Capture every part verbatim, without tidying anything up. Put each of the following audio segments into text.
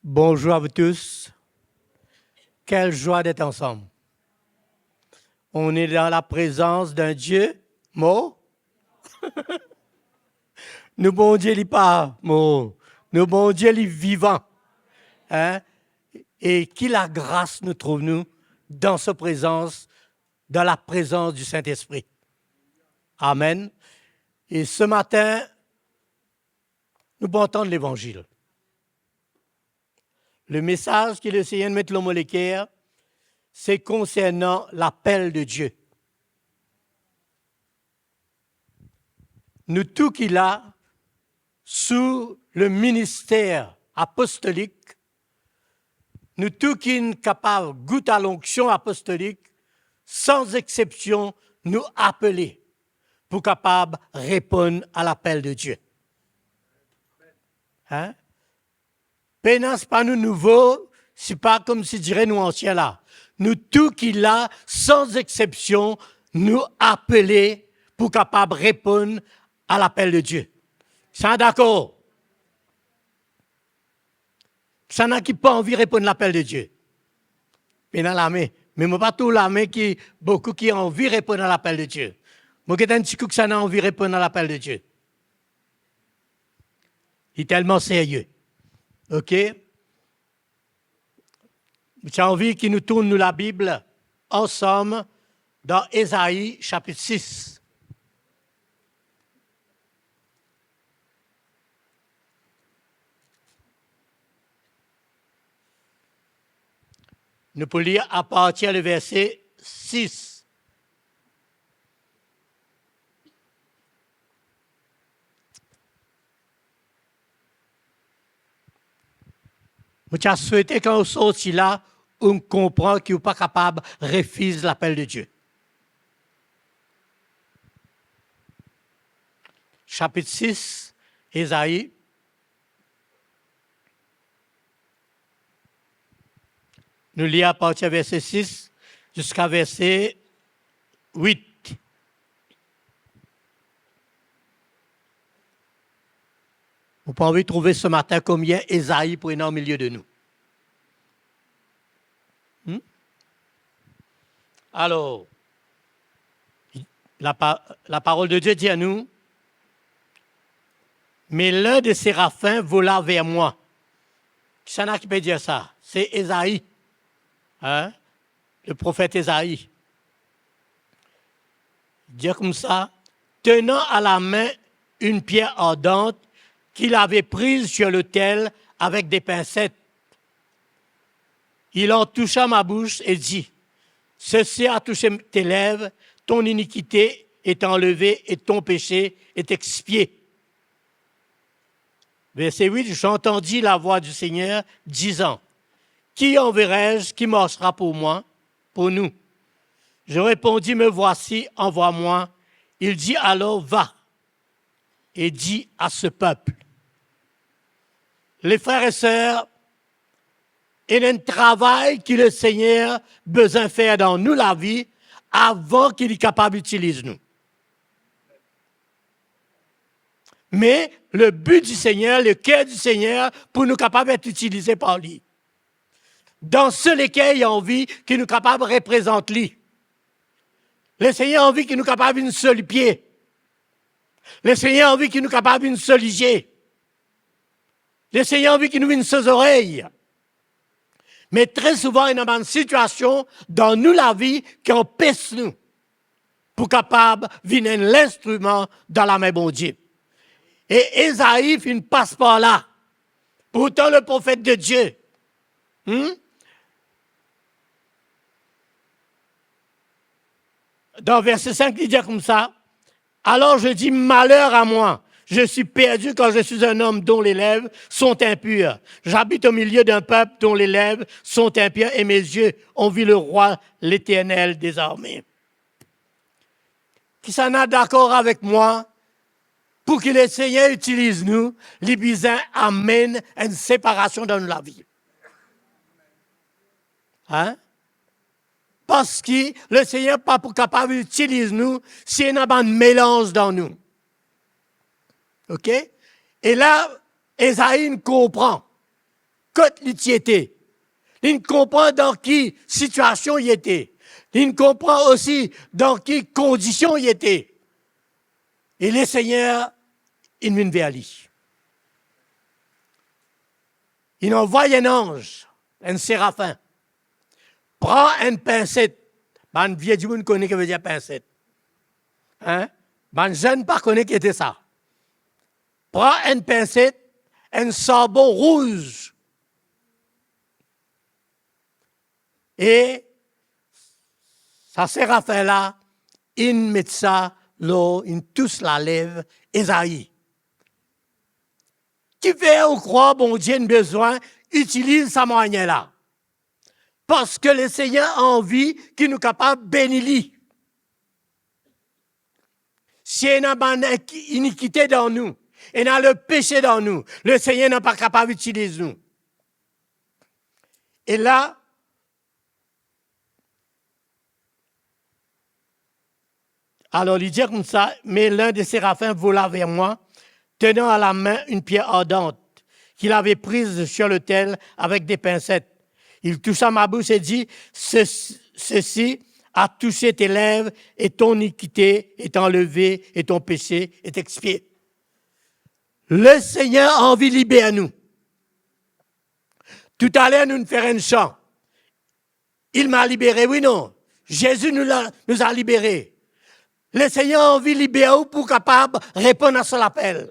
Bonjour à vous tous. Quelle joie d'être ensemble. On est dans la présence d'un Dieu mort. Nou Bondie li pa mor. Nou Bondie li vivan. Hein? E ki lagras nou trouv nou dan so prezans, dan laprezans di Sintespri. Amen. E se matin, nou pou antann levanzil. Le mesaz ki Lesegner met lor mo leker, se konsernan lapel de Die. Nou tou ki la sou le minister apostolik, nou tou ki'nn kapav gout a lonksion apostolik, san exsepsion, nou apele pou kapav reponn a lapel de Die. Hein? Pena sipa nou nouvo, sipa koumsidire nou ansien la. Nou tou ki la, san exsepsion, nou apele pou kapav reponn a lapel de Die. Sa dakor? Kisannla ki pa anvi reponn lapel de Die? Pena lame. Me mo pa trouv lame ki boukou ki anvi reponn a lapel de Die. Mo get enn ti kou kisannla anvi reponn a lapel de Die. Li telman serye. Ok? Mo ti anvi ki nou tourn nou Labib ansam dan Ezai sapit sis. Nou pou lir apartir le verse sis. Mo ti a swete kan ou sorti la, ou konpran ki ou pa kapav refiz lapel de Die. Sapit sis, Ezai. Nou lir apartir verse sis ziska verse wit. Mo pa anvi trouve se matin komie Ezai pou ena omilie de nou. Hmm? Alor, lapa-, laparol de Die dir nou, "Mais l'un des séraphins vola vers moi." Kisannla ki pe dir sa? Se Ezai. Hein? Le profet Ezai. Dir koumsa, tenant à la main une pierre ardente qu'il avait prise sur l'autel avec des pincettes. Il en toucha ma bouche et dit, "Ceci a touché tes lèvres, ton iniquité est enlevée et ton péché est expié." Verset huit, j'entendis la voix du Seigneur disant, "Qui enverrai-je qui marchera pour moi, pour nous?" Je répondis, "Me voici, envoie-moi." Il dit alors, "Va et dis à ce peuple." Les frères et sœurs, ena enn travay ki Lesegner bizin fer dan nou lavi avan ki li kapav itiliz nou. Me le bi di Segner, leker di Segner, pou nou kapav et itilize par li. Dan so leker li anvi ki nou kapav reprezant li. Lesegner anvi ki nou kapav vinn so lipie. Lesegner anvi ki nou kapav vinn so lizie. Lesegner anvi ki nou vinn so zorey. Me tre souvan, ena bann sitiasion dan nou lavi ki anpes nou pou kapav vinn enn linstriman dan lame Bondie. E Ezai finn pas par la. Pourtan, le profet de Die, hmm? Dan verse sink, li dir koumsa, "Alors je dis, malheur à moi, je suis perdu, car je suis un homme dont les lèvres sont impures. J'habite au milieu d'un peuple dont les lèvres sont impures, et mes yeux ont vu le roi, l'Éternel des armées." Kisannla dakor avek mwa, pou ki Lesegner itiliz nou, li bizin amenn enn separasion dan nou lavi? Hein? Parski Lesegner pa pou kapav itiliz nou si ena bann melanz dan nou. Ok? E la, Ezai inn konpran. kot li ti ete. Linn konpran dan ki sitiasion li ete. Linn konpran osi dan ki kondision li ete. E Lesegner inn vinn ver li. Inn anvway enn anz, enn serafin. Pran enn pinset. Bann vie dimoun kone ki vedir pinset. Hein? Bann zenn pa kone ki ete sa. Pran enn pinset, enn sarbon rouz. E sa serafin la, inn met sa lor, inn tous lalev Ezai. Kifer ou krwar Bondie inn bizin itiliz sa mwayin la? Parski Lesegner anvi ki nou kapav beni li. Si ena bann inki-, inikite dan nou, ena lepese dan nou, Lesegner napa kapav itiliz nou. E la, alor li dir koumsa, mais l'un des séraphins vola vers moi, tenant à la main une pierre ardente, qu'il avait prise sur l'autel avec des pincettes. Il toucha ma bouche et dit, ce-, ceci a touché tes lèvres, et ton iniquité est enlevée, et ton péché est expié. Lesegner anvi liber nou. Toutaler nou fer enn san. Il m'a libéré, wi non? Zezi nou la, nou a libere. Lesegner anvi liber ou pou kapav reponn a so lapel.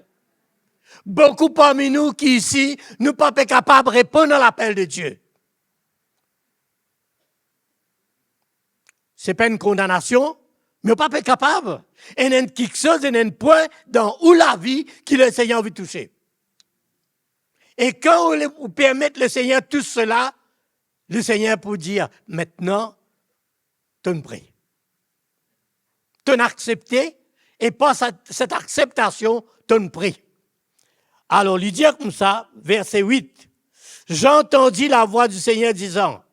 Boukou parmi nou ki isi, nou pa pe kapav reponn a lapel de Die. Se pa enn kondanasion, me ou pa pe kapav. Ena enn kiksoz, ena enn pwin dan ou lavi ki Lesegner anvi touse. E kan ou le-, ou permet Lesegner tous sela, Lesegner pou dir, "Aster, to'nn pre. To'nn aksepte, e par sa, set akseptasion, to'nn pre." Alor, li dir koumsa, verse wit, "J'ai entendu la voix du Seigneur disant,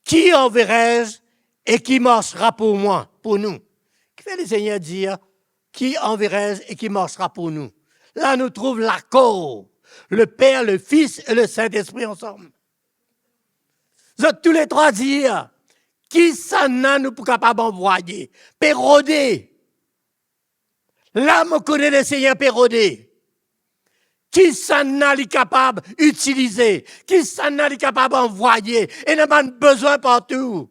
qui enverrai-je et qui marchera pour moi, pour nous?" Kifer Lesegner dir, "Qui enverrai-je et qui marchera pour nous?" La nou trouv lakor, le Per, le Fis e le Sintespri ansam. Zot touletrwa dir, "Kisannla nou pou kapav anvwaye?" Pe rode. La mo kone Lesegner pe rode. Kisannla li kapav itilize? Kisannla li kapav anvwaye? Ena bann bizin partou.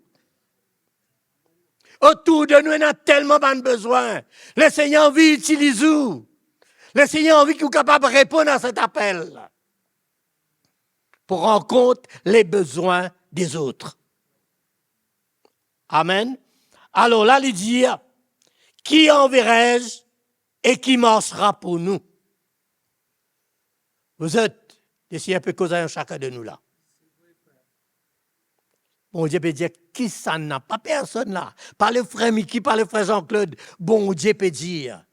Otour de nou, ena telman bann bizin. Lesegner anvi itiliz ou. Lesegner anvi ki ou kapav reponn a set apel pour rendre compte les besoins des autres. Amen. Alor la, li dir, "Qui enverrai-je et qui marchera pour nous?" Vous êtes, Lesegner pe koz ar sakenn de nou la. Bondie pe dir, "Kisannla?" Pa personn la, pa le frer Miki, pa le frer Jean-Claude. Bondie pe dir,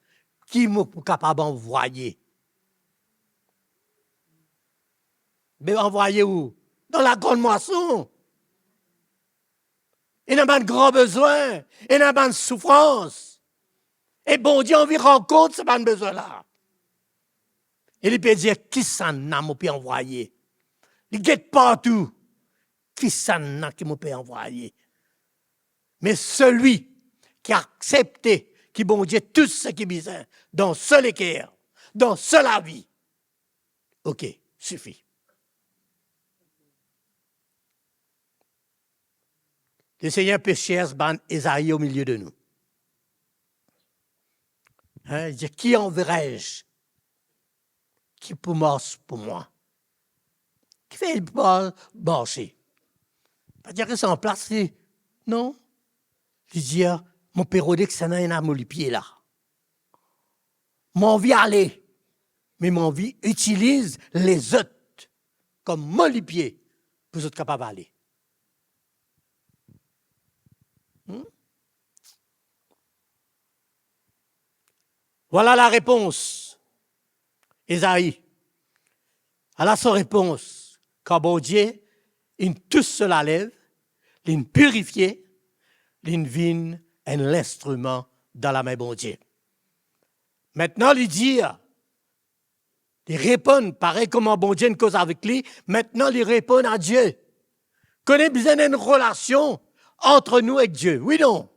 "Ki mo pou kapav anvwaye?" Be anvwaye ou dan lagrann mwason. Ena bann gran bizin, ena bann soufrans. E Bondie anvi rand kont sa bann bizin la. E li pe dir, "Kisannla mo pe anvwaye?" Li get partou. "Kisannla ki mo pe anvwaye?" Me selwi ki aksepte ki Bondie tous seki bizin dan so leker, dan so lavi, ok, sifi. Lesegner pe sers bann Ezai omilie de nou. Hein, li dir, "Qui enverrai-je? Qui pou mars pour moi?" Kifer li pa marse? Pa dir res anplas li. Non. Li dir, "Mo pe rode kisannla ena mo lipie la. Mo anvi ale, me mo anvi itiliz lezot kom mo lipie pou zot kapav ale." Hmm? Vwala larepons Ezai. Ala so repons, kan Bondie inn tous so lalev, linn pirifie, linn vinn enn linstriman dan lame Bondie. Aster li dir, Li reponn parey kouma Bondie inn koz avek li, aster li reponn a Die. Kone bizin ena enn relasion ant nou ek Die, wi non?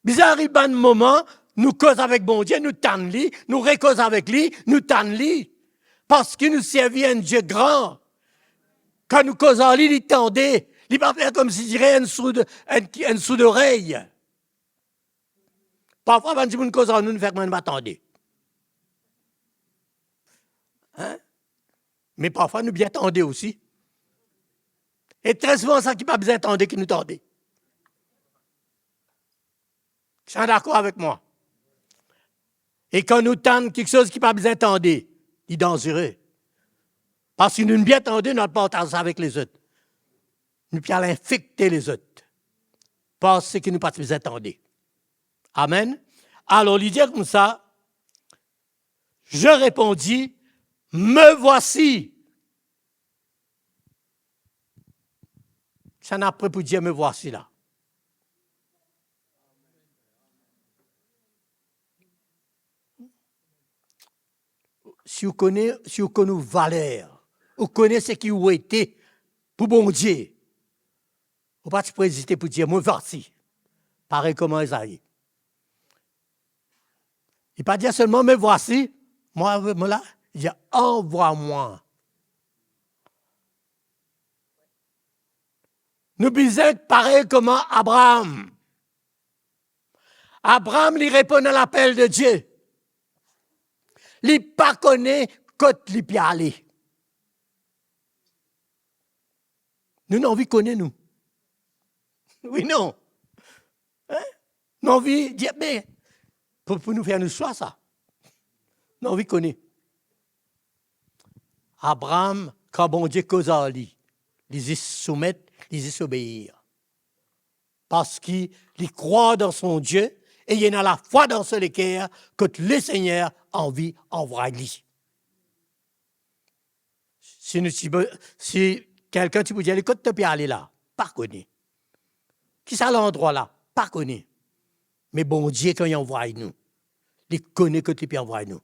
Bizin ariv bann moman, nou koz avek Bondie, nou tann li, nou rekoz avek li, nou tann li. Parski nou servi enn Die gran. Kan nou koz ar li, li tande. Li pa fer koumsidire enn soud, enn, enn soud orey. Parfwa bann dimoun koz ar nou, nou fer kouma nou pa tande. Hein? Me parfwa nou bien tande osi. E tre souvan sa ki pa bizin tande ki nou tande. Kisann dakor avek mwa? E kan nou tann kiksoz ki pa bizin tande, li danzere. Parski nou bien tande, nou al partaz sa avek lezot. Nou pe al infekte lezot par seki nou pa ti bizin tande. Amen. Alor, li dir koumsa, je répondis, me voici. Sa ena pre pou dir, me voici la. Si ou kone, si ou konn ou valer, ou kone seki ou ete pou Bondie, ou pa ti pou ezite pou dir, me voici, parey kouma Ezai. Li pa dir selman, me voici, mwa, mwa la, li dir, envoie-moi. Nou bizin parey kouma Abraam. Abraam, li reponn a lapel de Die. Li pa kone kot li pe ale. Nou, nou anvi kone nou. Wi, non? Hein? Nou anvi dir, be, pou, pou nou fer nou swa sa. Nou anvi kone. Abraam, kan Bondie koz ar li, li zis soumet, li zis obeir. Parski li krwar dan son Die e li ena lafwa dan so leker kot Lesegner anvi anvway li. Si nou ti be-, si kelkenn ti pou dir li, kot to pe ale la? Pa kone. Ki sa landrwa la? Pa kone. Me Bondie, kan li anvway nou, li kone kot li pe anvway nou.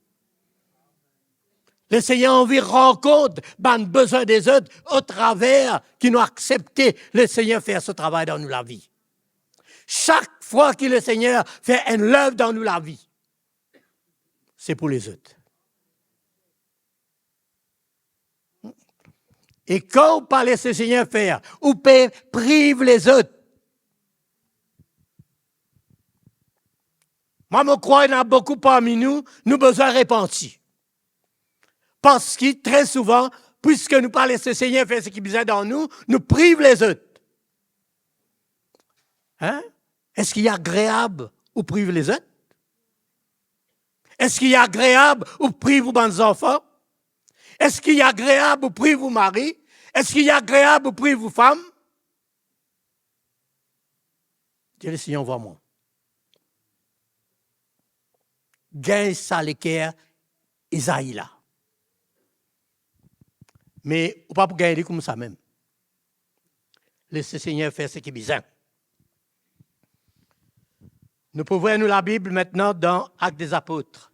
Lesegner anvi rann kont bann bezwin dezot atraver ki nou aksepte Lesegner fer so travay dan nou lavi. Sak fwa ki Lesegner fer enn lev dan nou lavi, se pou lezot. E kan ou pa les Lesegner fer, ou pe priv lezot. Mwa, mo krwar ena boukou parmi nou, nou bizin repanti. Parski tre souvan, piski nou pa les Lesegner fer seki bizin dan nou, nou priv lezot. Hein? Eski li agreab ou priv lezot? Eski li agreab ou priv ou bann zanfan? Eski li agreab ou priv ou mari? Eski li agreab ou priv ou fam? Dir Lesegner, anvwa mwa. Gagn sa leker Ezai la. Me ou pa pou gagn li koumsa mem. Les Lesegner fer seki bizin. Nou pou ouvrir nou Labib aster dan Actes des Apôtres,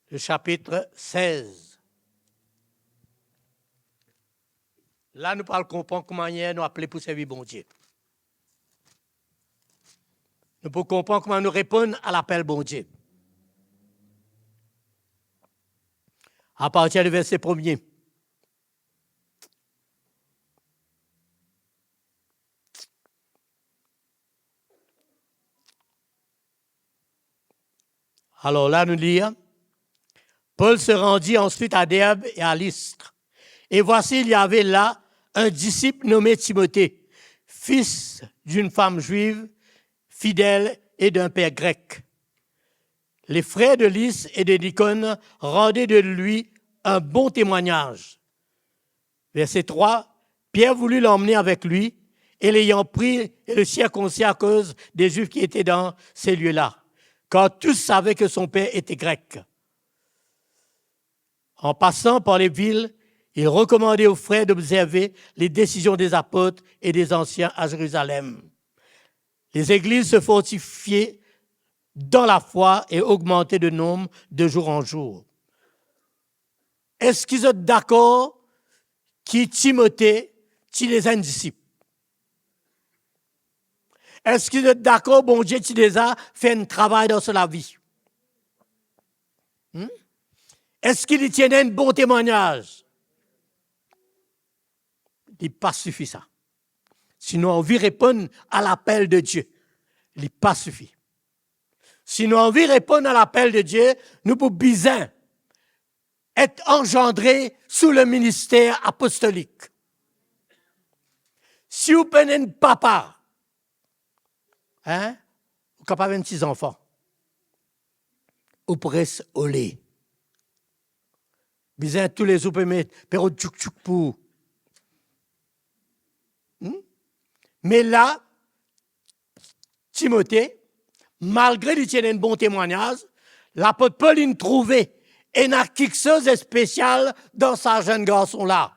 le chapitre seize. La nou pou al konpran kouma nou apele pou servi Bondie. Nou pou konpran kouma nou reponn a lapel Bondie. Apartir de verse premie. Alor la, nou lir, Paul se rendit ensuite à Derbe et à Lystre. Et voici, il y avait là un disciple nommé Timothée, fils d'une femme juive, fidèle et d'un père grec. Les frères de Lys et de Icône rendaient de lui un bon témoignage. Verset trois, Pierre voulut l'emmener avec lui, et l'ayant pris et le circoncit à cause des Juifs qui étaient dans ces lieux-là, car tous savaient que son père était grec. En passant par les villes, il recommandait aux frères d'observer les décisions des apôtres et des anciens à Jérusalem. Les églises se fortifiaient dans la foi et augmenter de nombre de jour en jour. Eski zot dakor ki Timote ti deza enn disip? Eski zot dakor Bondie ti deza fer enn travay dan so lavi? Hmm? Eski li ti ena enn bon temwagnaz? Li pa sifi sa. Si nou anvi reponn a lapel de Die, li pa sifi. Si nou anvi reponn a lapel de Die, nou pou bizin et anzandre sou le minister apostolik. Si ou pena enn papa, hein, ou kapav enn ti zanfan, ou pou res ole. Bizin toulezour pe met perod tchouk tchouk pou ou. Hmm? Me la, Timote, malgre li ti ena enn bon temwagnaz, lapot Pol inn trouve ena kiksoz spesial dan sa zenn garson la.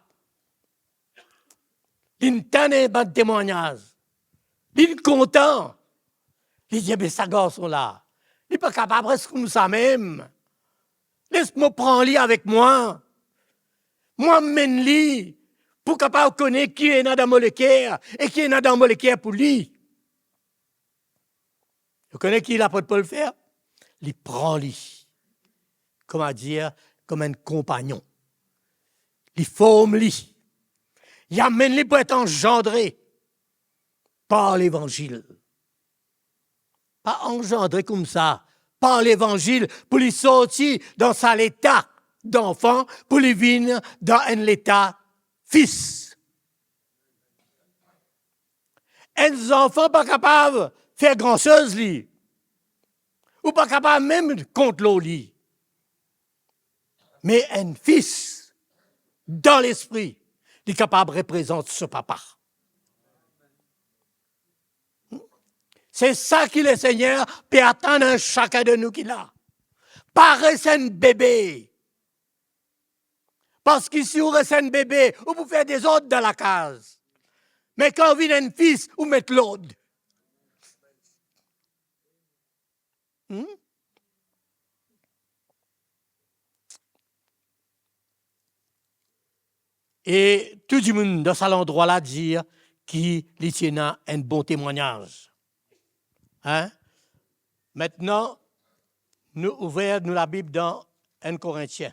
Linn tann enn bann temwagnaz. Linn kontan. Li dir, "Be sa garson la, li pa kapav res koumsa mem. Les mo pran li avek mwa. Mo amenn li pou kapav kone ki ena dan mo leker e ki ena dan mo leker pou li." Ou kone ki lapot Pol fer? Li pran li, kouma dir, kom enn konpagnon. Li form li. Li amenn li pou et anzandre par levanzil. Pa anzandre koumsa, par levanzil, pou li sorti dan sa leta danfan, pou li vinn dan enn leta fis. Enn zanfan pa kapav fer gran soz li. Ou pa kapav mem kont lor li. Me enn fis, dan lespri, li kapav reprezant so papa. Se sa ki Lesegner pe atann sakenn de nou ki la. Pa res enn bebe. Parski si ou res enn bebe, ou pou fer dezord dan lakaz. Me kan ou vinn enn fis, ou met lord. Hmm? E tou dimoun dan sa landrwa la dir ki li ti ena enn bon temwagnaz. Hein? Aster, nou ouver nou Labib dan enn Korintien,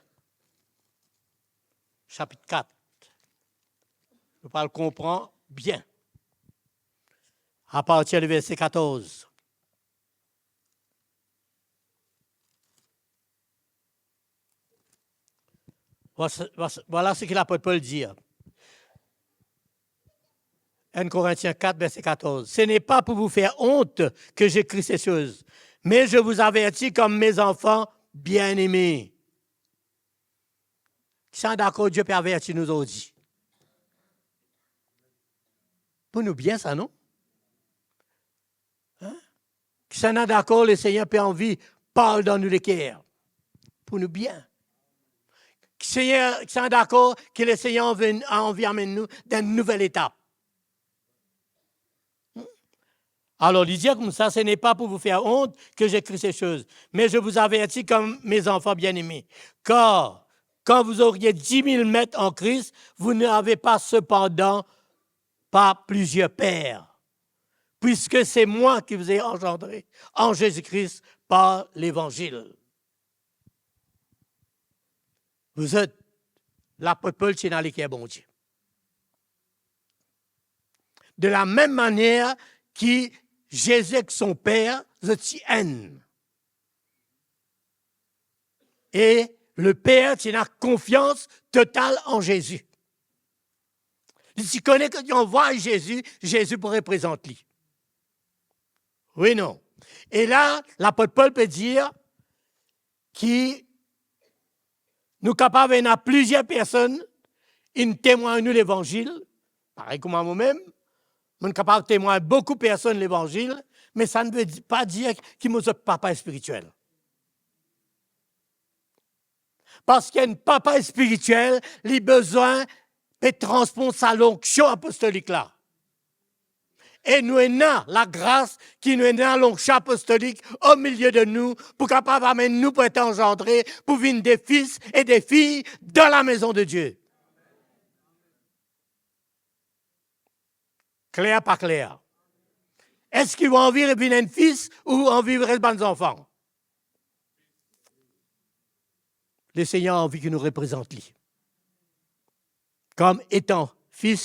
sapit kat. Nou pou al konpran bien. Apartir de verse katorz. Voici, voici, voilà ce que l'apôtre Paul dit. Un Corinthiens quatre, verset quatorze. Ce n'est pas pour vous faire honte que j'écris ces choses, mais je vous avertis comme mes enfants bien-aimés. Kisannla dakor Bondie pe averti nou zordi? Pou nou bien sa, non? Hein? Kisannla dakor Lesegner pe anvi parl dan nou leker? Pou nou bien. Kisannla, kisannla dakor ki Lesegner anvi, anvi amenn nou dan enn nouvel etap? Alor, li dir koumsa, ce n'est pas pour vous faire honte que j'écris ces choses, mais je vous avertis comme mes enfants bien-aimés. Car, quand vous auriez dix mille maîtres en Christ, vous n'avez pas cependant pas plusieurs pères, puisque c'est moi qui vous ai engendrés en Jésus-Christ par l'évangile. Vous êtes, lapot Pol ti ena leker Bondie. De la mem manier ki Zezi ek son Per, zot ti enn. E Leper ti ena konfians total an Zezi. Li ti kone ki li anvway Zezi, Zezi pou reprezant li. Wi, non? E la, lapot Pol pe dir ki nou kapav ena plizier personn inn temwagn nou levanzil, parey kouma momem, mo kapav temwagn boukou personn levanzil, me sa ne ve di-, pa dir ki mo zot papa spiritiel. Parski enn papa spiritiel, li bizin pe transport sa lonksion apostolik la. e nou ena lagras ki nou ena lonksien apostolik omilie de nou, pou kapav amenn nou pou et anzandre, pou vinn de fis e de fiy dan lamezon de Die. Kler, pa kler? Eski ou anvi vinn enn fis ou anvi res bann zanfan? Lesegner anvi ki nou reprezant li kom etan fis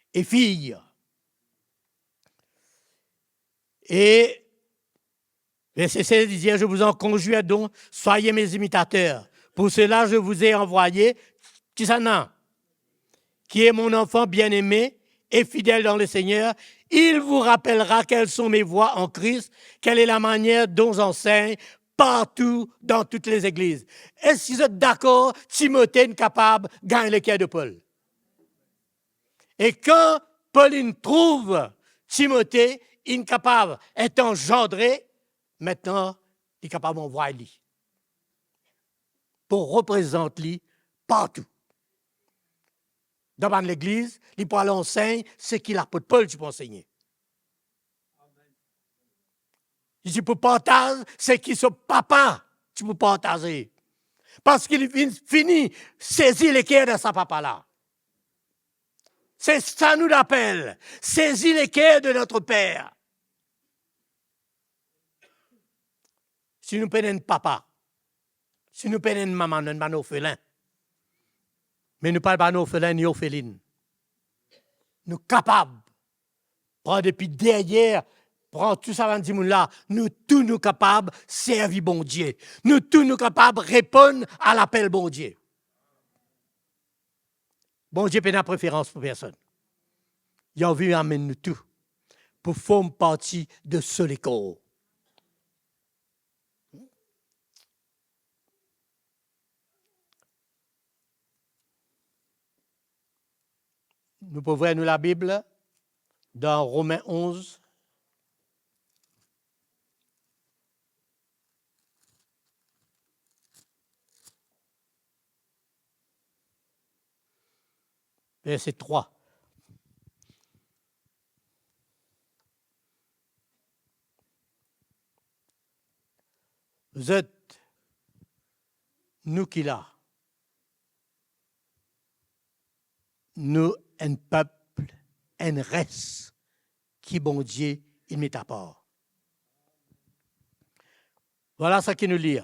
e fiy. E verse seize, li dir, "Je vous en conjure donc, soyez mes imitateurs. Pour cela, je vous ai envoyé," kisannla? "Qui est mon enfant bien-aimé et fidèle dans le Seigneur. Il vous rappellera quelles sont mes voies en Christ, quelle est la manière dont j'enseigne partout dans toutes les églises." Eski zot dakor Timote inn kapav gagn leker de Pol? E kan Pol inn trouv Timote inn kapav et anzandre, aster li kapav anvway li pou reprezant li partou. Dan bann legliz, li pou al ansegn seki lapot Pol ti pou ansegne. Li ti pou partaz seki so papa ti pou partaze. Parski li finn fini sezi leker de sa papa la. Se sa nou lapel, sezi leker de notre Père. Si nou pena enn papa, si nou pena enn mama, nou enn bann orfelin. Me nou pa bann orfelin ni orfelinn. Nou kapav pran depi deryer, pran tou sa bann dimoun la, nou tou nou kapav servi Bondie. Nou tou nou kapav reponn a lapel Bondie. Bondie pena preferans pou personn. Li anvi amenn nou tou pou form parti de so lekor. Nou pou ouvrir nou Labib dan Romin onz. Verse trwa. Zot, nou ki la, nou enn pep, enn res ki Bondie inn met apar. Vwala seki nou lir.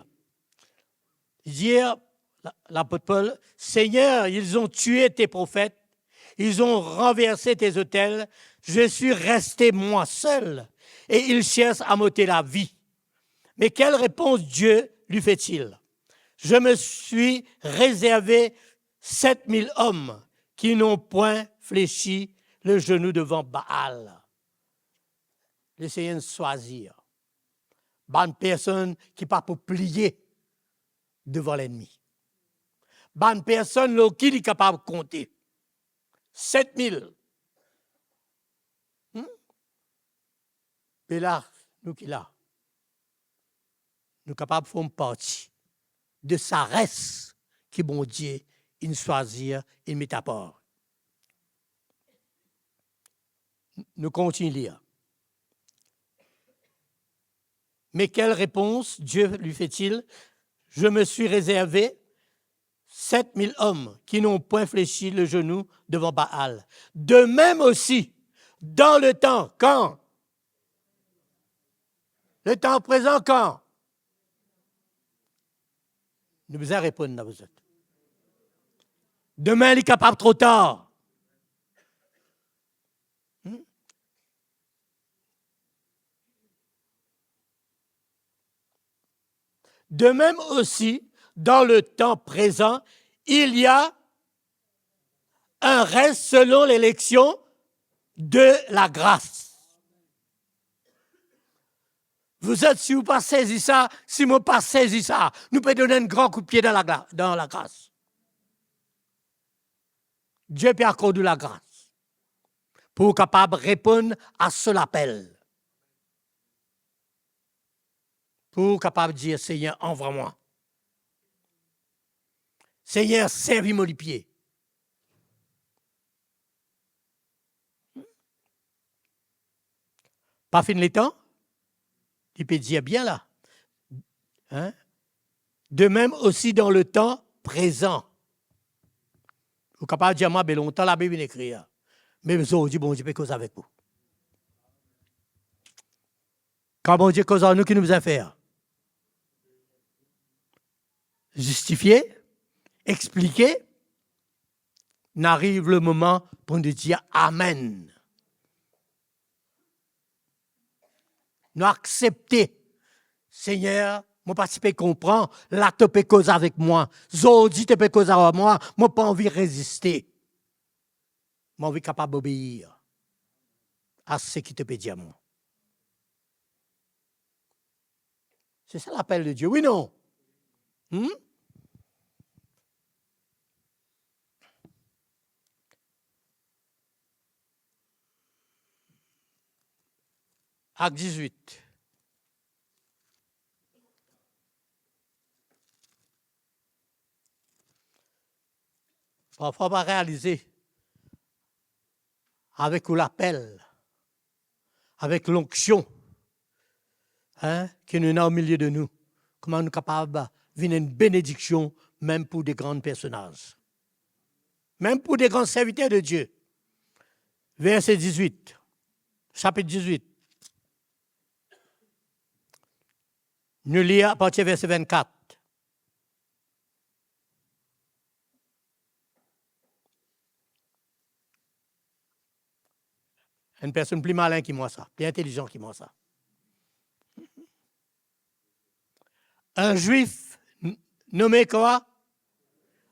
Li dir, la-, lapot Pol, "Seigneur, ils ont tué tes prophètes, ils ont renversé tes autels, je suis resté moi seul, et ils cherchent à m'ôter la vie." Mais quelle réponse Dieu lui fait-il ? "Je me suis réservé sept mille hommes qui n'ont point fléchi le genou devant Baal." Lesegner swazir bann personn ki pa pou pliye devan lennmi. Bann personn lor ki li kapav konte. Set mil. Hmm? Be la, nou ki la, nou kapav form parti de sa res ki Bondie inn swazir, inn met apar. Nou kontign lir. Mais quelle réponse Dieu lui fait-il ? Je me suis réservé sept mille hommes qui n'ont point fléchi le genou devant Baal. De même aussi, dans le temps, quand ? Le temps présent, quand ? Nou bizin reponn la, zot. Demin, li kapav tro tar. Hmm? De même aussi, dans le temps présent, il y a un reste selon l'élection de la grâce. Zot, si ou pa sezi sa, si mo pa sezi sa, nou pe donn enn gran kout pie dan lagla-, dan lagras. Die pe akord ou lagras pou ou kapav reponn a so lapel. Pou ou kapav dir, "Segner, anvwa mwa. Segner, servi mo lipie." Pa finn letan? Li pe dir bien la. Hein? De même aussi dans le temps présent. Ou kapav dir mwa, be lontan Labib inn ekrir. Me zordi, Bondie pe koz avek ou. Kan Bondie koz ar nou, ki nou bizin fer? Zistifie, explike, nou ariv lemoman pou nou dir amen. Nou aksepte, Segner, mo pa ti pe konpran, la to pe koz avek mwa, zordi to pe koz avek mwa, mo pa anvi reziste. Mo anvi kapav obeir a seki to pe dir mwa. Se sa lapel de Die, wi non? Hmm? Ak dizwit. Parfwa, pa realize, avek ou lapel, avek lonksion, hein, ki nou ena omilie de nou, kouma nou kapav vinn enn benediksion, mem pou de gran personaz, mem pou de gran serviter de Die. Verse dizwit, sapit dizwit. Nou lir apartir verse vennkat. Enn personn pli malin ki mwa sa, pli intelizan ki mwa sa. Un Juif n-, nommé quoi?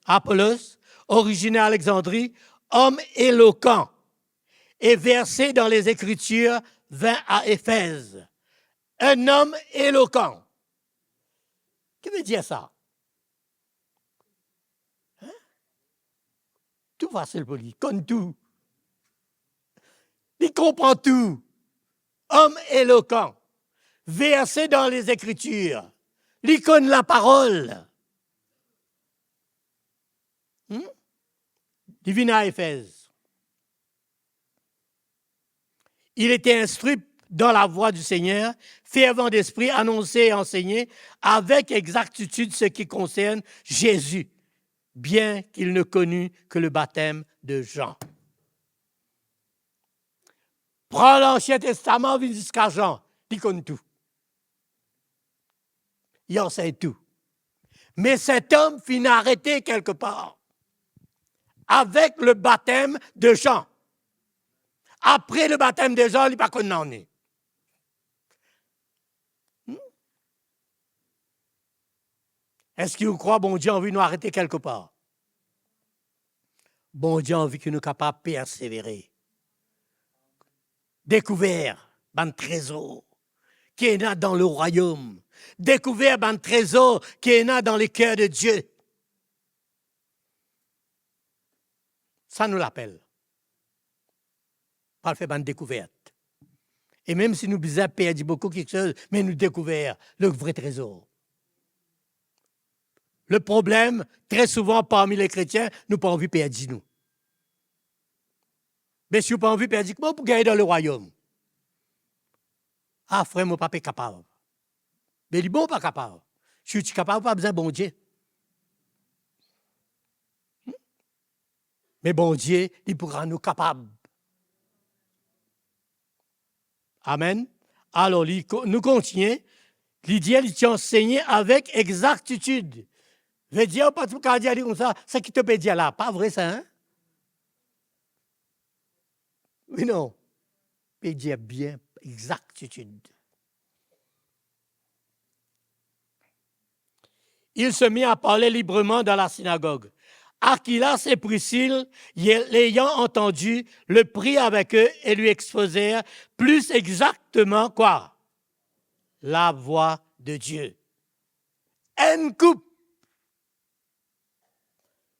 Apollos, originaire Alexandrie, homme éloquent et versé dans les Écritures, vint à Éphèse. Un homme éloquent. Ki vedir sa? Hein? Tou fasil pou li, konn tou. Li konpran tou. Homme éloquent, versé dans les Écritures. Li konn laparol. Hmm? Li vinn a Efez. Il était instruit dans la voie du Seigneur, fervent d'esprit, annonçait et enseignait avec exactitude ce qui concerne Jésus, bien qu'il ne connût que le baptême de Jean. Pran Lansien Testaman, vinn ziska Zan, li konn tou. Li ansegn tou. Me set om finn arete kelkepar avek le batem de Zan. Apre le batem de Zan, li pa konn nanye. Hmm? Eski ou krwar Bondie anvi nou arete kelkepar? Bondie anvi ki nou kapav persevere. Dekouver bann trezor ki ena dan lerwayom. Dekouver bann trezor ki ena dan leker de Die. Sa nou lapel. Pou al fer bann dekouvert. E mem si nou bizin perdi boukou kiksoz, me nou dekouver le vre trezor. Le problem, tre souvan parmi le kretien, nou pa anvi perdi nou. Me si ou pa anvi perdi, kouma ou pou gagne dan lerwayom? Ah, frer, mo pa pe kapav. Be li bon ou pa kapav. Si ou ti kapav, ou pa bizin Bondie. Hmm? Me Bondie, li pou rann nou kapav. Amen. Alor, li ko-, nou kontigne. Li dir, li ti ansegne avek exaktitid. Vedir, ou pa ti pou kapav dir li koumsa, seki to pe dir la, pa vre sa, hein? Wi non? Pe dir bien, exaktitid. Il se mit à parler librement dans la synagogue. Aquilas et Priscille, y-, l'ayant entendu, le prit avec eux et lui exposèrent plus exactement quoi? La voie de Dieu. Enn koup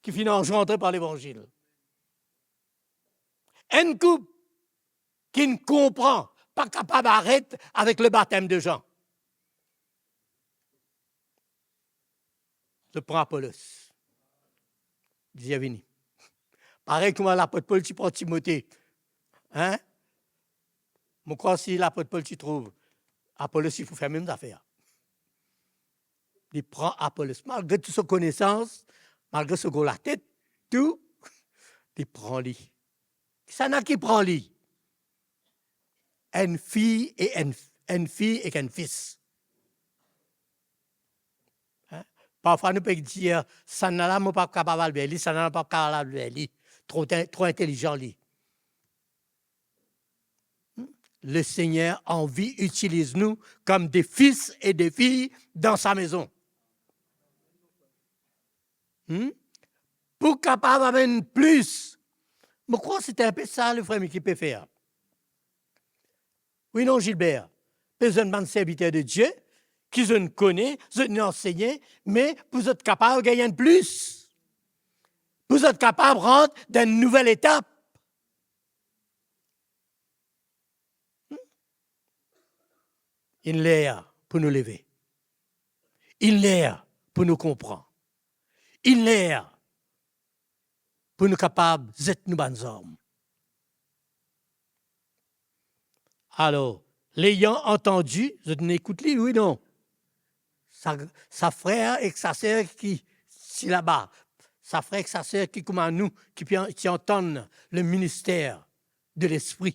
ki finn anzantre par Levanzil. Enn koup ki'nn konpran, pa kapav aret avek le batem de Zan. Zot pran Apolos. Li dir vini. Parey kouma lapot Pol ti pran Timote. Hein? Mo krwar si lapot Pol ti trouv Apolos, li pou fer mem zafer. Li pran Apolos, malgre tou so konesans, malgre so gro latet, tou, li pran li. Kisannla ki pran li? Enn fi e enn, enn fi ek enn fis. Hein? Parfwa nou pe dir, "Sannla la, mo pa kapav al ver li, sannla la, mo pa kapav al ver li. Tro te-, tro intelizan li." Hmm? Lesegner anvi itiliz nou kom de fis e de fi dan sa mezon. Hmm? Pou kapav amenn plis. Mo krwar se inpe sa lefrer Miki pe fer. Wi non, Gilbert? Pe zwenn bann serviter de Die ki zot kone, zot ansegne, me pou zot kapav gagn enn plis. Pou zot kapav rant dan enn nouvel etap. Hmm? Inn ler pou nou leve. Inn ler pou nou konpran. Inn ler pou nou kapav zet nou bann zarm. Alor, l'ayant entendu, zot inn ekout li, wi non? Sa, sa frer ek sa ser ki ti laba, sa frer ek sa ser ki kouma nou, ki pe an-, ti antann le minister de Lespri,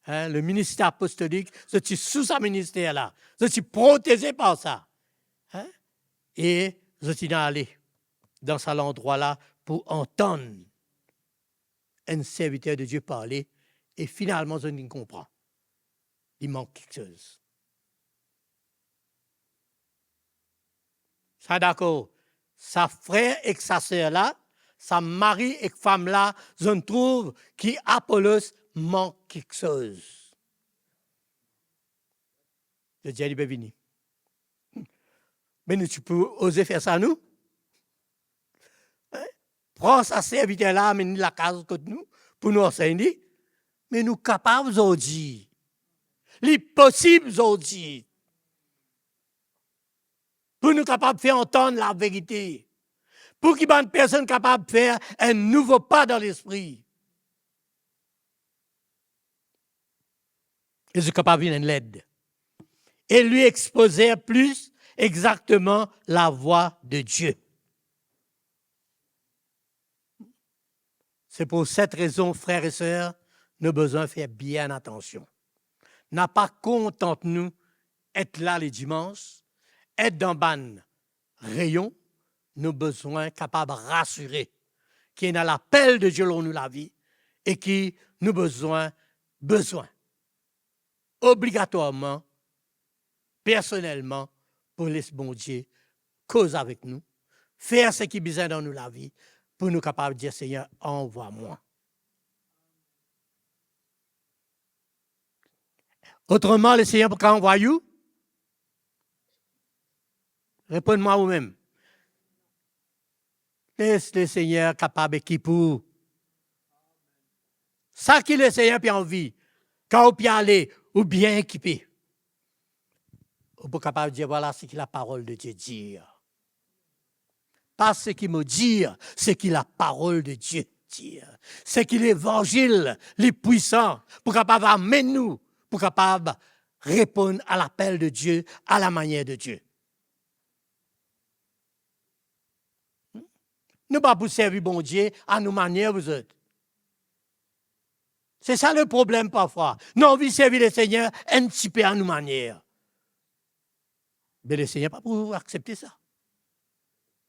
hein, le minister apostolik, zot ti sou sa minister la, zot ti proteze par sa, hein, e zot inn ale dan sa landrwa la pou antann enn serviter de Die parle, e finalman zot inn konpran li mank kiksoz. Sa dakor, sa frer ek sa ser la, sa mari ek fam la, zot inn trouv ki Apolos mank kiksoz. Zot dir li, "Be vini." Me nou ti pou oze fer sa nou? Hein? Pran sa serviter la, amenn li lakaz kot nou, pou nou ansegn li. Me nou kapav zordi. Li posib zordi. Pou nou kapav fer antann laverite. Pou ki bann personn kapav fer enn nouvo pa dan lespri. E zot kapav vinn enn led. E li expoze plis exakteman lavwa de Die. Se pou set rezon, frer e ser, nou bizin fer bien atansion. Na pa kontant nou et la le dimans, et dan bann reyon, nou bizin kapav rasire ki ena lapel de Die lor nou lavi e ki nou bizin, bizin obligatwarman, personelman, pou les Bondie koz avek nou, fer seki bizin dan nou lavi, pou nou kapav dir, "Segner, anvwa mwa." Otreman, Lesegner pou kapav anvway ou? Reponn mwa oumem. Les Lesegner kapav ekip ou. Sa ki Lesegner pe anvi, kan ou pe ale, ou bien ekipe. Ou pou kapav dir, "Vwala seki laparol de Die dir." Pa seki mo dir, seki laparol de Die dir. Seki levanzil li pwisan pou kapav amenn nou, pou kapav reponn a lapel de Die, a lamanier de Die. Nou pa pou servi Bondie a nou manier, zot. Se sa le problem parfwa. Nou anvi servi Lesegner enn tipe a nou manier. Be Lesegner pa pou aksepte sa.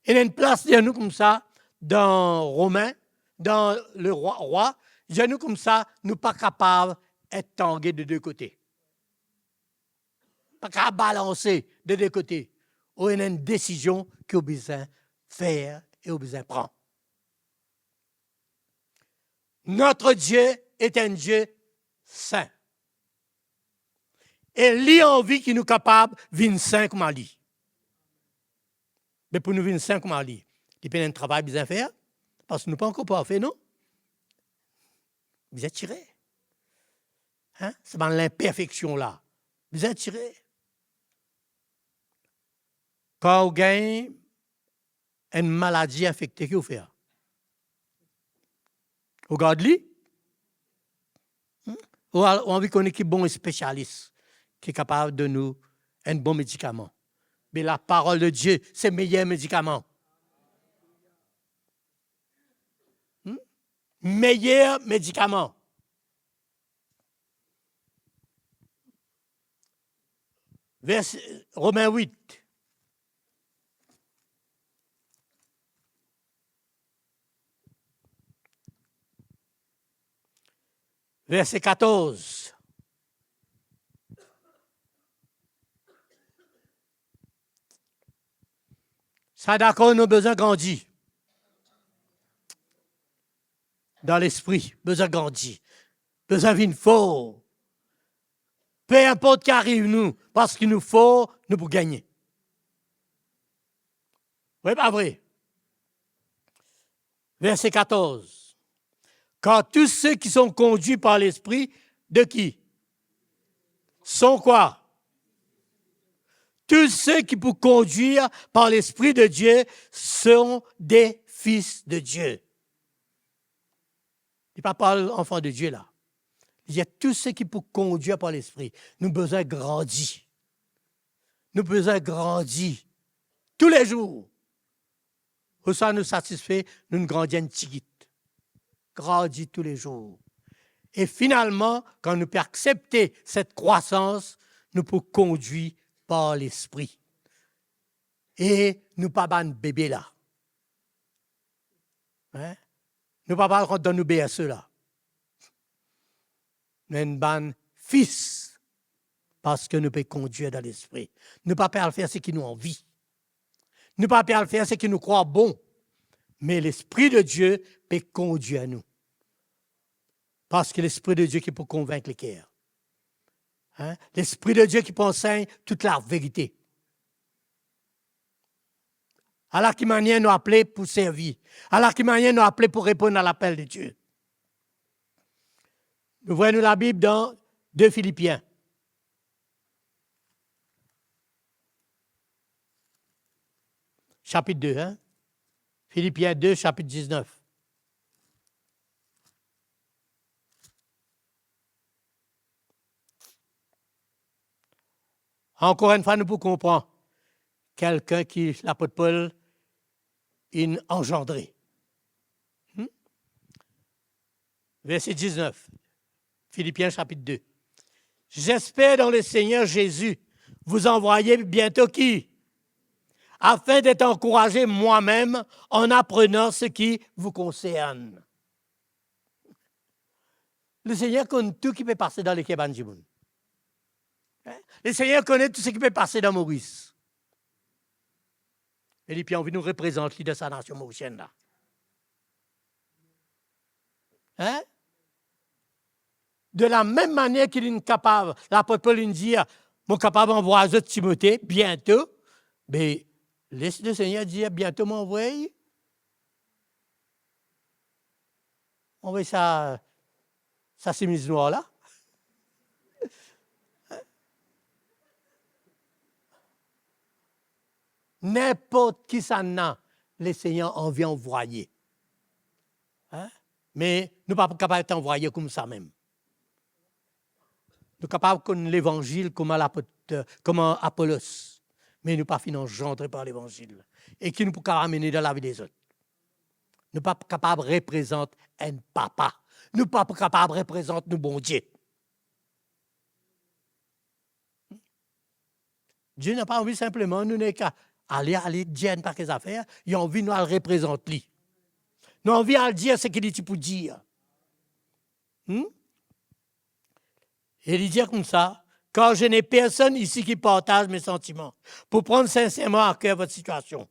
Ena enn plas dir nou koumsa, dan Romin, dan Lerwa, Rwa, dir nou koumsa, nou pa kapav et tange de de kote. Pa kapav balanse de de kote. Ou ena enn desizion ki ou bizin fer e ou bizin pran. Notre Dieu est un Dieu saint. E li anvi ki nou kapav vinn sin kouma li. Me pou nou vinn sin kouma li, li pena enn travay bizin fer, parski nou pa ankor parfe, non? Bizin tire. Hein? Sa bann linperfeksion la, bizin tire. Kan ou gagn enn maladi infekte, ki ou fer? Ou gard li? Hmm? Ou al-, ou anvi kone ki bon spesialis ki kapav donn ou enn bon medikaman? Me laparol de Die, se meyer medikaman. Hmm? Meyer medikaman. Vers, Romin wit. Verse katorz. Sa dakor, nou bizin grandi dan lespri, bizin grandi, bizin vinn for. Pe inport ki ariv nou, parski nou for, nou pou gagne. Vre, pa vre? Verse katorz. Car tous ceux qui sont conduits par l'Esprit de qui? Sont quoi? Tous ceux qui pour conduire par l'Esprit de Dieu sont des fils de Dieu. Li pa parl zanfan de Die la. Li dir tou seki pou kondwir par Lespri. Nou bizin grandi. Nou bizin grandi toulezour. Ouswa nou satisfe, nou grandi enn tigit. Grandi toulezour. E finalman, kan nou pe aksepte set krwasans, nou pou kondwi par Lespri. E nou pa bann bebe la. Hein? Nou pa pe al rant dan nou berso la. Nou enn bann fis, parski nou pe kondwir dan Lespri. Nou pa pe al fer seki nou anvi. Nou pa pe al fer seki nou krwar bon. Me Lespri de Die pe kondwir nou. Parski Lespri de Die ki pou konvink leker. Hein? Lespri de Die ki pou ansegn tou laverite. Ala ki manier nou apele pou servi. Ala ki manier nou apele pou reponn a lapel de Die. Nou vwar nou Labib dan de Filipien. Sapit de, hein? Filipien de, sapit diznef. Ankor enn fwa, nou pou konpran kifer ki lapot Pol inn anzandre. Hmm? Verse diznef, Filipien sapit de. J'espère dans le Seigneur Jésus vous envoyer bientôt qui? Afin d'être encouragé moi-même en apprenant ce qui vous concerne. Lesegner konn tou ki pe pase dan leker bann dimoun. Hein? Lesegner konn tou seki pe pase dan Moris. E li pe anvi nou reprezant li dan sa nasion morisienn la. Hein? De lamem manier ki linn kapav, lapot Pol inn dir, mo kapav anvway zot Timote biento, be les Lesegner dir, biento mo anvoy, anvoy sa, sa semiz nwar la. Ninport kisannla Lesegner anvi anvwaye. Hein? Me nou pa pou kapav et anvwaye koumsa mem. Nou kapav konn levanzil kouma lapot, kouma Apolos, me nou pa finn anzandre par levanzil. E ki nou pou kapav amene dan lavi lezot? Nou pa pou kapav reprezant enn papa. Nou pa pou kapav reprezant nou Bondie. Die napa anvi sinpleman nou neka ale, ale, dir enn pake zafer, li anvi nou al reprezant li. Nou anvi al dir seki li ti pou dir. Hmm? E li dir koumsa, car je n'ai personne ici qui partage mes sentiments, pour prendre sincèrement à cœur votre situation.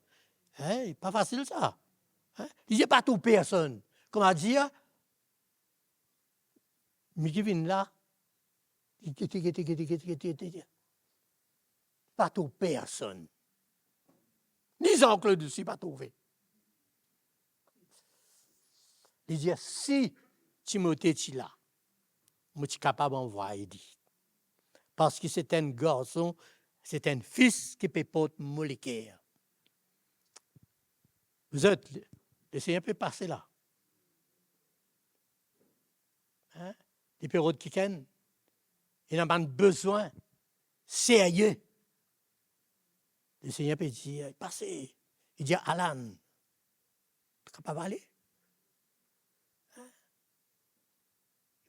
Hein, pa fasil sa. Hein? Li dir pa trouv personn. Kouma dir, mi ki vinn la, pa trouv personn. Ni Jean-Claude osi pa trouve. Li dir, si Timote ti la, mo ti kapav anvway li. Parski se enn garson, se enn fis ki pe port mo leker. Zot, Lesegner pe pase la. Hein? li pe rod kikenn, ena bann bezwin serye. Lesegner pe dir, pase, li dir, Alan, to kapav ale?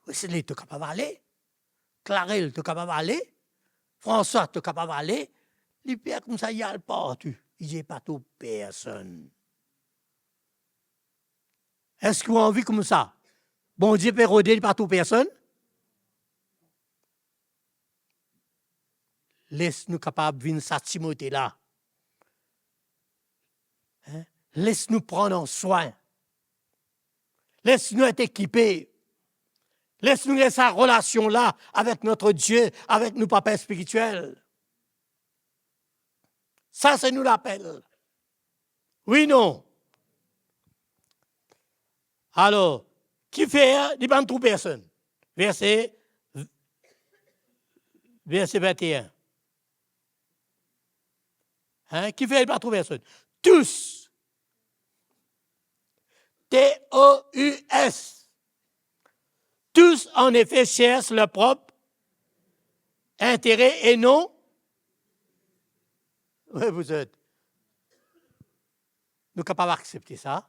Wesley, to kapav ale? Clarel, to kapav ale? François, to kapav ale? Li pe koumsa, li al partou, li dir pa trouv personn. Eski ou anvi koumsa? Bondie pe rode, li pa trouv personn? Les nou kapav vinn sa Timote la. Hein? Les nou pran an swin. Les nou et ekipe. Les nou gagn sa relasion la avek notre Dieu, avek nou Papa spiritiel. Sa se nou lapel. Wi, non? Alor, kifer li pa trouv personn? Verse, verse vinteen. Hein? Kifer li pa trouv personn? Tous. T O U S. Tous, en effet, cherchent leur propre intérêt et non. Wi, vous êtes. Nou kapav aksepte sa?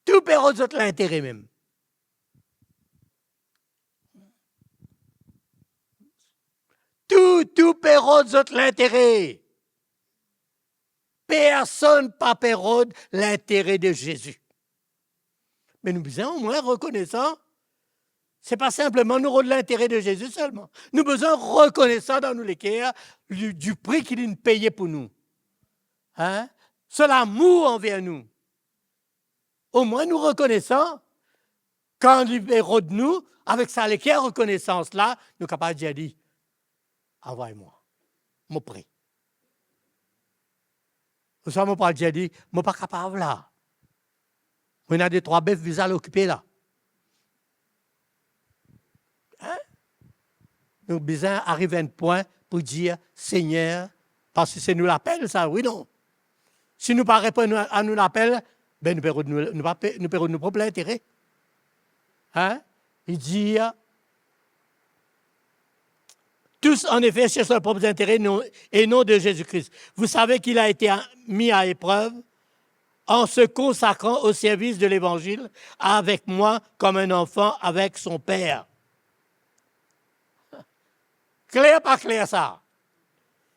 Tou pe rod zot lintere mem. Tou, tou pe rod zot lintere. Personn pa pe rod lintere de Zezi. Me nou bizin omwin rekonesan. Se pa sinpleman nou rod lintere de Zezi selman. Nou bizin rekonesan dan nou leker, li, di pri ki linn peye pou nou. Hein? So lamour anver nou. Omwin nou rekonesan, kan li pe rod nou, avek sa leker rekonesans la, nou kapav dir li, "Anvway mwa, mo pre." Ouswa mo pou al dir li, "Mo pa kapav la. Mo ena de trwa bef bizin al okipe la." Hein? Nou bizin ariv enn pwin pou dir, "Segner," parski se nou lapel sa, wi non? Si nou pa reponn a nou lapel, be nou pe rod nou, nou pa pe, nou pe rod nou prop lintere. Hein? Li dir, "Tous, en effet, cherchent leurs propres intérêts, non, et non de Jésus-Christ. Vous savez qu'il a été mis à épreuve en se consacrant au service de l'évangile avec moi comme un enfant avec son père." Kler pa kler sa?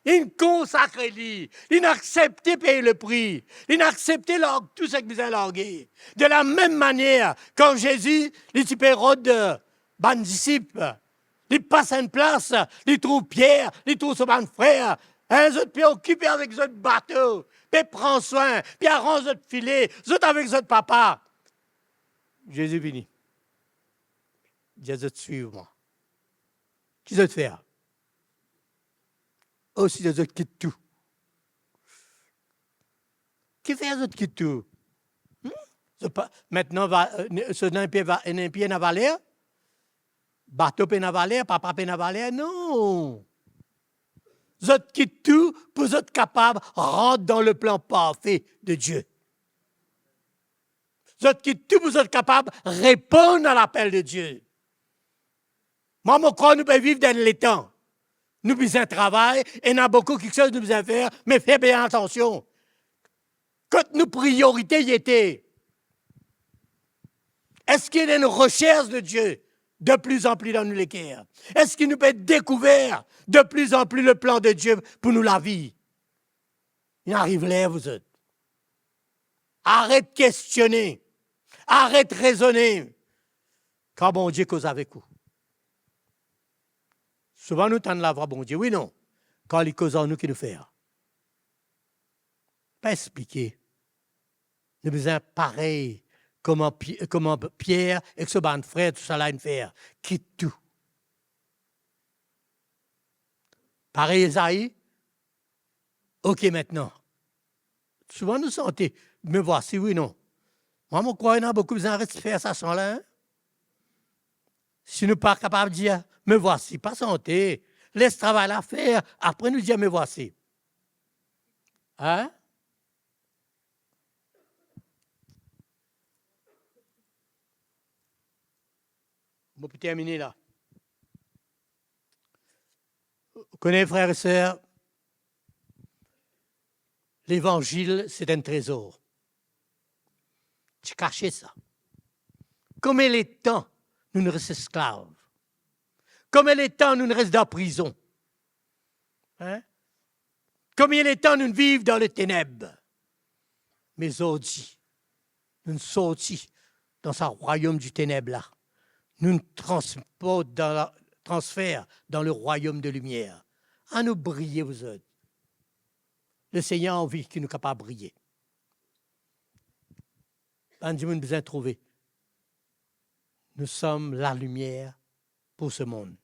Linn konsakre li, linn aksepte pey lepri, linn aksepte larg tou seki bizin large. De la mem manier, kan Zezi, li ti pe rod, eh, bann disip, li pas enn plas, li trouv Pier, li trouv so bann frer, hein, zot pe okipe avek zot bato, pe pran swin, pe aranz zot file, zot avek zot papa. Zezi vini. Dir zot, "Swiv mwa." Ki zot fer? Osi zot kit tou. Kifer zot kit tou? Hmm? Zot pa, mintnan va, eh, ne-, so ena enn pie va, ena enn pie ena valer? Bato pena valer, papa pena valer, non. Zot kit tou pou zot kapav rant dan leplan parfe de Die. Zot kit tou pou zot kapav reponn a lapel de Die. Mwa, mo krwar nou pe viv dan enn letan. Nou bizin travay, ena boukou kiksoz nou bizin fer, me fer bien atansion. Kot nou priorite ete? Eski ena enn resers de Die de pli an pli dan nou leker? Eski nou pe dekouver de pli an pli leplan de Die pou nou lavi? Inn ariv ler, vouzot. Aret kestione, aret rezone, kan Bondie koz avek ou. Souvan nou tann lavwa Bondie, wi non? Kan li koz ar nou, ki nou fer? Pa explike. Nou bizin parey kouma Pi-, kouma Pier ek so bann frer, tousala inn fer. Kit tou. Parey Ezai, Ok, mintnan. Souvan nou sante, "Me voici", wi non? Mwa, mo krwar ena boukou bizin aret fer sa san la, hein? Si nou pa kapav dir, "Me voici", pa sante. Les travay la fer, apre nou dir, "Me voici." Hein? Mo pou termine la. Ou kone, frer e ser, levanzil, se enn trezor. Ti kase sa. Konbien letan nou res esklav? Konbien letan nou res dan prizon? Hein? Konbien letan nou viv dan leteneb? Me zordi, nou sorti dan sa rwayom di teneb la. Nou transport dan la, transfer dan le rwayom de limier. Anou briye, zot. Lesegner anvi ki nou kapav briye. Bann dimoun bizin trouve, nous sommes la lumière pour ce monde.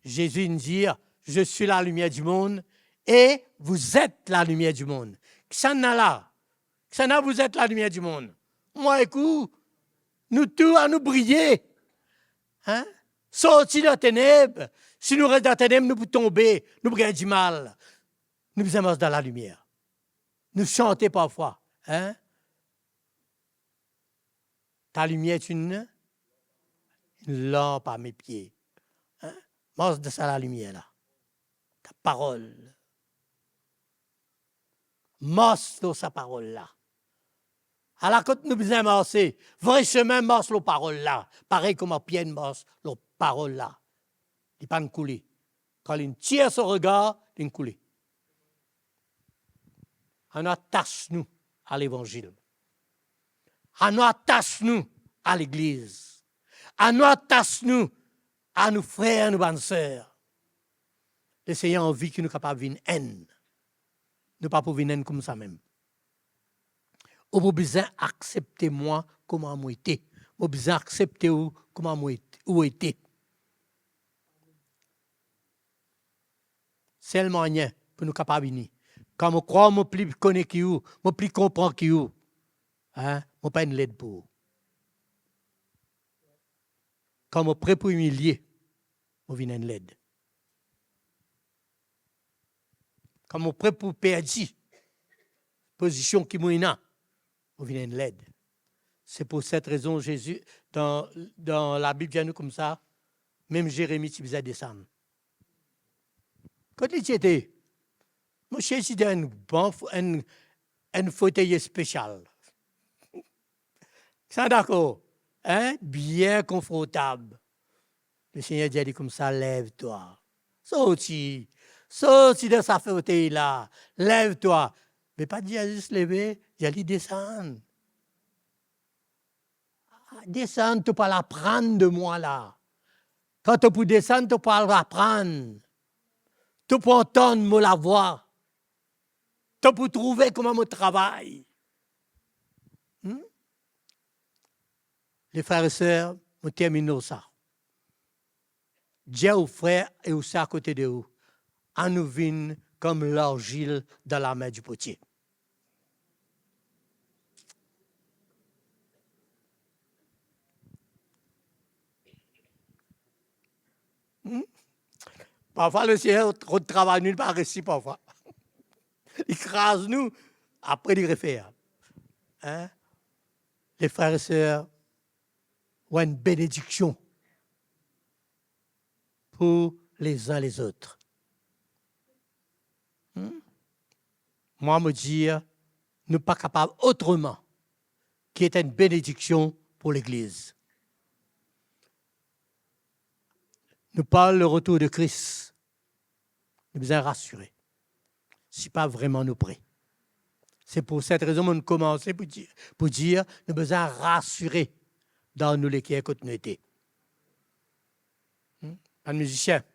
Zezi inn dir, "Je suis la lumière du monde et vous êtes la lumière du monde." Kisannla la? Kisannla, vous êtes la lumière du monde? Mwa ek ou, nou tou, anou briye. Hein? Sorti dan teneb. Si nou res dan teneb, nou pou tonbe, nou pou gagn dimal. Nou bizin mars dan lalimier. Nou sante parfwa, hein? Ta lumière est une, une lampe à mes pieds. Hein? Mars dan sa lalimier la. Ta parol. Mars lor sa parol la. Ala kot nou bizin marse, vre semin, mars lor parol la. Parey kouma Pier inn mars lor parol la. Li pa'nn koule. Kan li'nn tir so regar, li'nn koule. Anou atas nou a levanzil. Anou atas nou a legliz. Anou atas nou a nou frer, nou bann ser. Lesegner anvi ki nou kapav vinn enn. Nou pa pou vinn enn koumsa mem. Ou pou bizin aksepte mwa kouma mo ete. Mo bizin aksepte ou kouma mo ete, ou ete. Sel mwayin pou nou kapav ini. Kan mo krwar mo pli kone ki ou, mo pli konpran ki ou, hein, mo pa enn led pou ou. Kan mo pre pou imilie, mo vinn enn led. Kan mo pre pou perdi pozision ki mo ena, mo vinn enn led. Se pou set rezon Zezi, dan, dan Labib dir nou koumsa, mem Zeremi ti bizin desann. Kot li ti ete? Mo siez ti dan enn ban, enn, enn fotey spesial. Sa dakor, hein? Bien konfortab. Lesegner dir li koumsa, "Lev twa. Sorti. Sorti dan sa fotey la. Lev twa." Me pa dir zis leve, dir li desann. Desann, to pou al aprann de mwa la. Kan to pou desann, to pou al aprann. To pou antann mo lavwa. To pou trouve kouma mo travay. Hmm? Le frer e ser, mo terminn lor sa. Dir ou frer e ou ser akote de ou, anou vinn kom larzil dan lame di potie. Hmm? Parfwa, Lesegner rod travay nou, li pa resi parfwa. Li kraz nou, apre li refer. Hein? Le frer e ser, ou enn benediksion pour les uns les autres. Hmm? Mwa, mo dir, nou pa kapav otreman ki et enn benediksion pou legliz. Nou parl le retour de Christ. Nou bizin rasire. Si pa vreman nou pre. Se pou set rezon mo'nn koumanse pou dir, pou dir, nou bizin rasire dan nou leker kot nou ete. Hmm? Bann mizisien.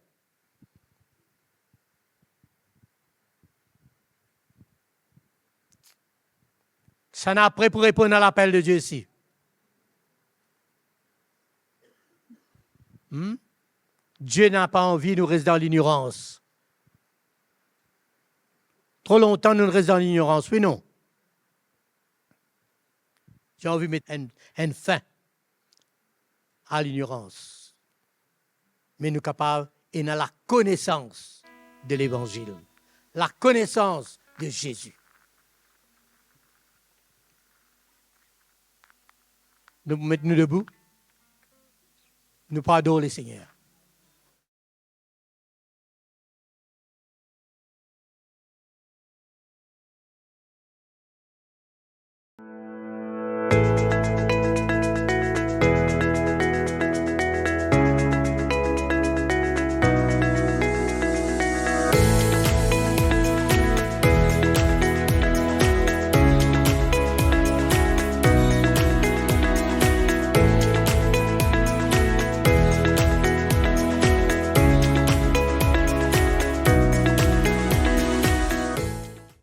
Sa ena pre pou reponn a lapel de Dieu isi? Hmm? Dieu napa anvi nou res dan lignorans. Tro lontan nou res dan lignorans, wi non? Dieu anvi met enn, enn fin a lignorans. Me nou kapav ena lakonesans de levanzil, lakonesans de Zezi. Nou pou met nou debou. Nou pa ador Lesegner.